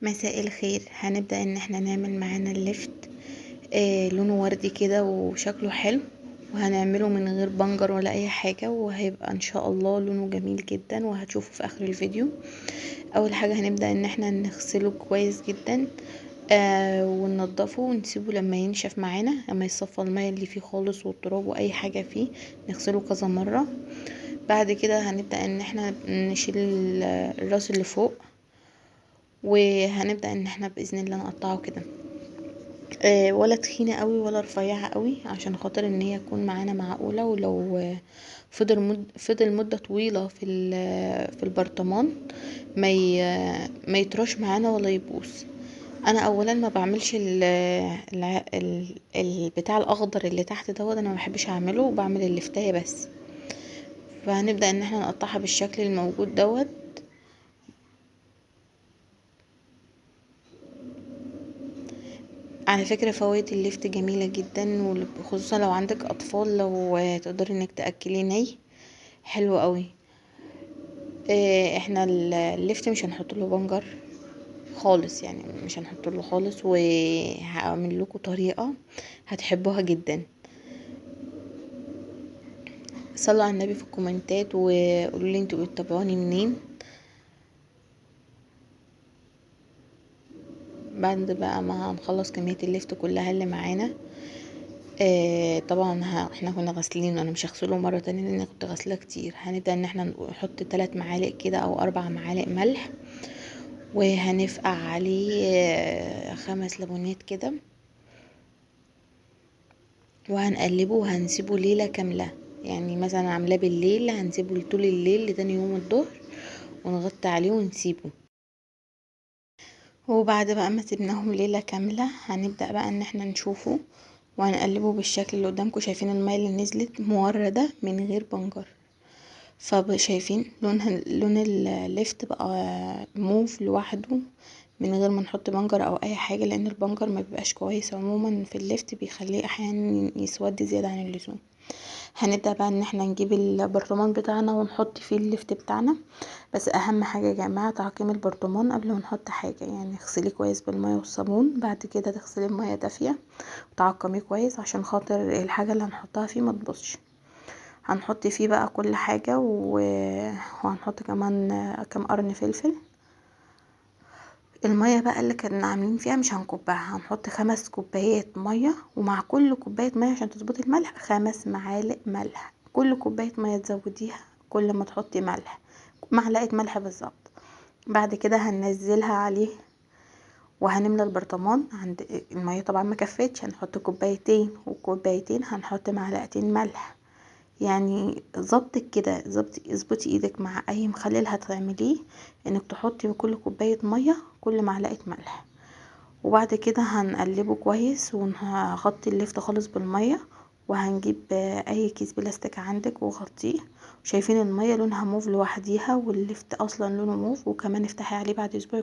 مساء الخير. هنبدأ ان احنا نعمل معانا اللفت، لونه وردي كده وشكله حلو، وهنعمله من غير بنجر ولا اي حاجة، وهيبقى ان شاء الله لونه جميل جدا وهتشوفوا في اخر الفيديو. اول حاجة هنبدأ ان احنا نغسله كويس جدا، وننضفه ونسيبه لما ينشف معانا، لما يصفى المية اللي فيه خالص والتراب واي حاجة فيه، نغسله كذا مرة. بعد كده هنبدأ ان احنا نشيل الراس اللي فوق، وهنبدأ ان احنا بإذن الله نقطعه كده، ولا تخينة قوي ولا رفيعة قوي، عشان خاطر ان هي تكون معانا معقولة. ولو فضل مدة طويلة في البرطمان ما يطرش معانا ولا يبوظ. انا اولا ما بعملش البتاع الاخضر اللي تحت دوت، انا ما بحبش اعمله، وبعمل اللفتايه بس. فهنبدأ ان احنا نقطعها بالشكل الموجود دوت. على فكرة فوائد اللفت جميلة جدا، وخصوصا لو عندك اطفال، لو تقدري انك تأكليه ني حلو قوي. احنا اللفت مش هنحط له بنجر خالص، يعني مش هنحط له خالص، وهعمل لكم طريقة هتحبوها جدا. صلوا على النبي في الكومنتات وقولوا لي انتوا بتتابعوني منين. بعد بقى ما هنخلص كمية اللفت كلها اللي معانا، طبعا احنا كنا غاسلينه، انا مش هغسله مرة تانية لان كنت غاسلاه كتير. هنبدأ ان احنا نحط 3 معالق كده او 4 معالق ملح، وهنفقع عليه 5 ليمونات كده، وهنقلبه وهنسيبه ليلة كاملة. يعني مثلا عاملاه بالليل هنسيبه طول الليل لتاني يوم الظهر، ونغطي عليه ونسيبه. وبعد بقى ما سيبناهم ليلة كاملة هنبدأ بقى ان احنا نشوفه وهنقلبه بالشكل اللي قدامكم. شايفين المية اللي نزلت موردة من غير بنجر، فشايفين لون اللفت بقى موف لوحده من غير ما نحط بنجر او اي حاجة، لان البنجر ما بيبقاش كويس عموما في اللفت، بيخليه احيانا يسود زيادة عن اللزوم. هنبدأ بقى ان احنا نجيب البرطمان بتاعنا ونحط فيه اللفت بتاعنا. بس اهم حاجة يا جماعة تعقيم البرطمان قبل ما نحط حاجة، يعني اغسليه كويس بالمية والصابون، بعد كده تغسليه بمية دافية وتعقميه كويس عشان خاطر الحاجة اللي هنحطها فيه ما تبوظش. هنحط فيه بقى كل حاجة، وهنحط كمان كام قرن فلفل. المية بقى اللي كنا عاملين فيها مش هنكبها، هنحط 5 كوبايات مية، ومع كل كوباية مية عشان تظبطي الملح 5 معالق ملح. كل كوباية مية تزوديها كل ما تحطي ملح، معلقة ملح بالظبط. بعد كده هننزلها عليه وهنملى البرطمان. عند المية طبعا ما كفتش، هنحط كوبايتين، وكوبايتين هنحط معلقتين ملح. يعني ظبطك كده، اظبطي ايدك مع اي مخلل هتعمليه انك تحطي بكل كوباية مية كل معلقة ملح. وبعد كده هنقلبه كويس وهغطي اللفت خالص بالمية، وهنجيب اي كيس بلاستيك عندك وغطيه. شايفين المية لونها موف لوحديها، واللفت اصلا لونه موف، وكمان افتحي عليه بعد اسبوع.